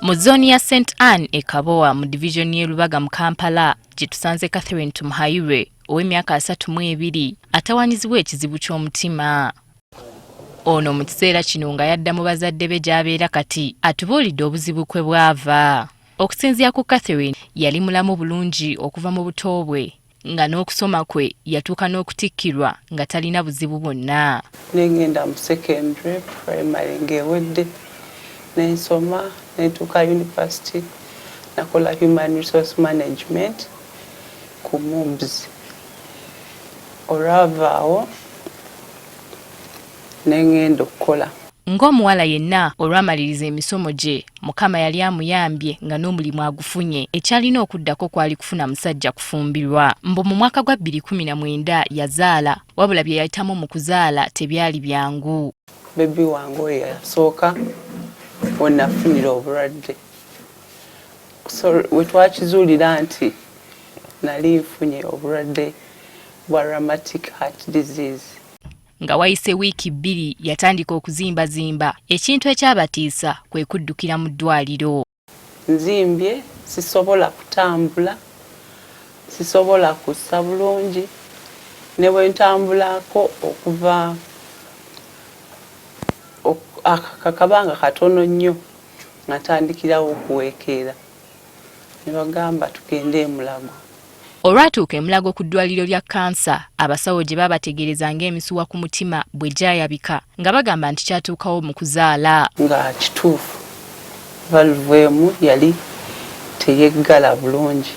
Mu zooni ya St Anne e Kabowa mu divizoni y'e Lubaga mu Kampala gye tusanze Catherine Tumuhairwe ow'emyaka 32 atawanyizibwa ekizibu ky'omutima. Ono mu kiseera kino nga yadda mu bazadde be gy'abeera kati atubuulidde obuzibu kwe bwava. Okusinziira ku Catherine yali mulamu bulungi okuva mu buto bwe nga n'okusoma kwe yatuuka n'okutikkirwa nga talina buzibu bwonna. Nengenda mu secondary, primary ng'ewedde, nensoma nentuuka university, nakola human resource management ku MUBS. Olwavaawo nengenda okukola. Ng'omuwala yenna olwamaliriza emisomo gye, Mukama yali amuyambye nga n'omulimu agufunye, ekyalina okuddako kwali kufuna musajja kufumbirwa. Mbu mu mwaka gwa 2019 yazaala, wabula bye yayitamu mu kuzaala tebyali byangu. Bebi wange oyo yasooka wenafunira obulwadde. We twakizuulira nti nali nfunye obulwadde bwa rheumatic heart disease. Nga wayise wiiki 2 yatandika okuzimbazimba, ekintu ekyabatiisa kwe kuddukira mu ddwaliro. Nzimbye, sisobola kutambula, sisobola kussa bulungi, ne bwe ntambulako okuva akabanga katono nnyo nga ntandikirawo okuweekeera. Ne bagamba tugende e Mulago. Olwatuuka e Mulago ku ddwaliro lya kkansa, abasawo gye baabategeereza ng'emisuwa ku mutima bwe gyayabika nga bagamba nti kyatuukawo mu kuzaala. Nga kituufu valve emu yali teyeggala bulungi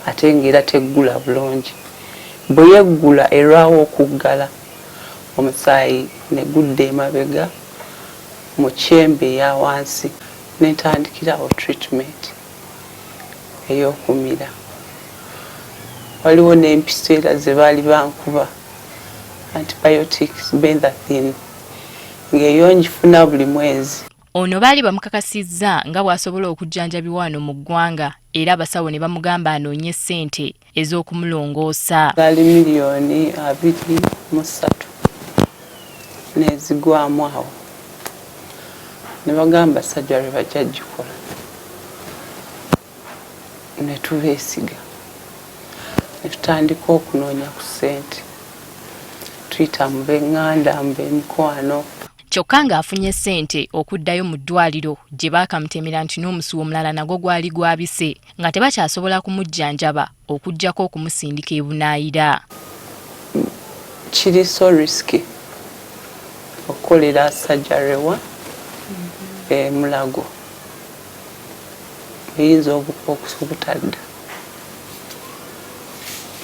ate ng'era teggula bulungi. Bwe yeggula erwawo okuggala, omusaayi ne gudda emabega mu kyembe eya wansi ne ntandikirawo treatment ey'okumira. Waliwo n'empiso era ze baali bankuba, antibiotics benzathine, ng'eyo ngifuna buli mwezi. Ono baali bamukakasizza nga bw'asobola okujjanjabibwa wano mu ggwanga era abasawo ne bamugamba anoonye ssente ez'okumulongoosa. Zaali miliyoni 23 n'ezigwamu awo. Ne bagamba surgery bajja gikola. Ne tubeesiga. Ne tutandika okunoonya ku ssente. Tuyita mu b'eŋŋanda, mu b'emikwano. Kyokka ng'afunye ssente okuddayo mu ddwaliro gye baakamutemera nti n'omusuwa omulala nagwo gwali gwabise nga tebakyasobola kumujjanjaba okuggyako okumusindika e Bunaayira. Kiri so risky okukolera surgery wa e Mulago. Oyinza obutadda.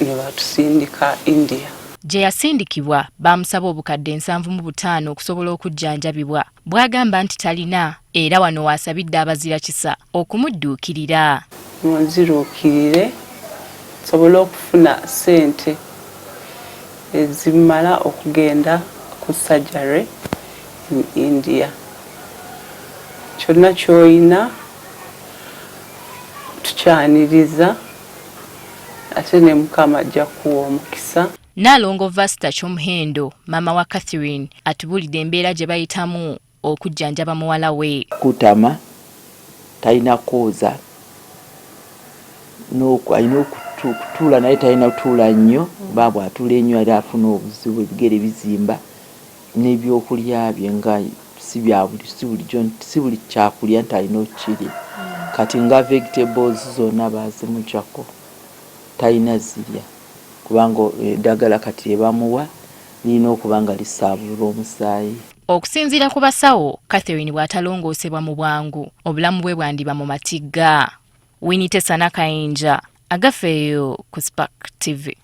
Ne batusindika India. Gye yasindikibwa baamusaba obukadde 75 okusobola okujjanjabibwa bw'agamba nti talina era wano w'asabidde abazira kisa okumudduukirira. Munziruukirire nsobole okufuna ssente ezimala okugenda ku surgery in India. Kyonna ky'olina tukyaniriza ate ne Mukama ajja kukuwa omukisa. Nnaalongo Vasta Kyomuhendo, maama wa Catherine, atubuulidde embeera gye bayitamu okujjanjaba muwala we. Kutama, talina kwoza, alina okutuula naye talina kutuula nnyo, kuba bw'atuula ennyo era afuna obuzibu, ebigere bizimba n'ebyokulya bye nga si bya buli si bulijjo si buli kyakulya nti alina okukirya. Kati nga vegetables zonna baazimuggyako, talina zirya kubanga eddagala kati lye bamuwa lirina okuba nga lisaabulula omusaayi. Okusinziira ku basawo, Catherine bw'atalongoosebwa mu bwangu, obulamu bwe bwandiba mu matigga. Winnie Tessa Nakayinja, Agafeeyo ku Spark TV.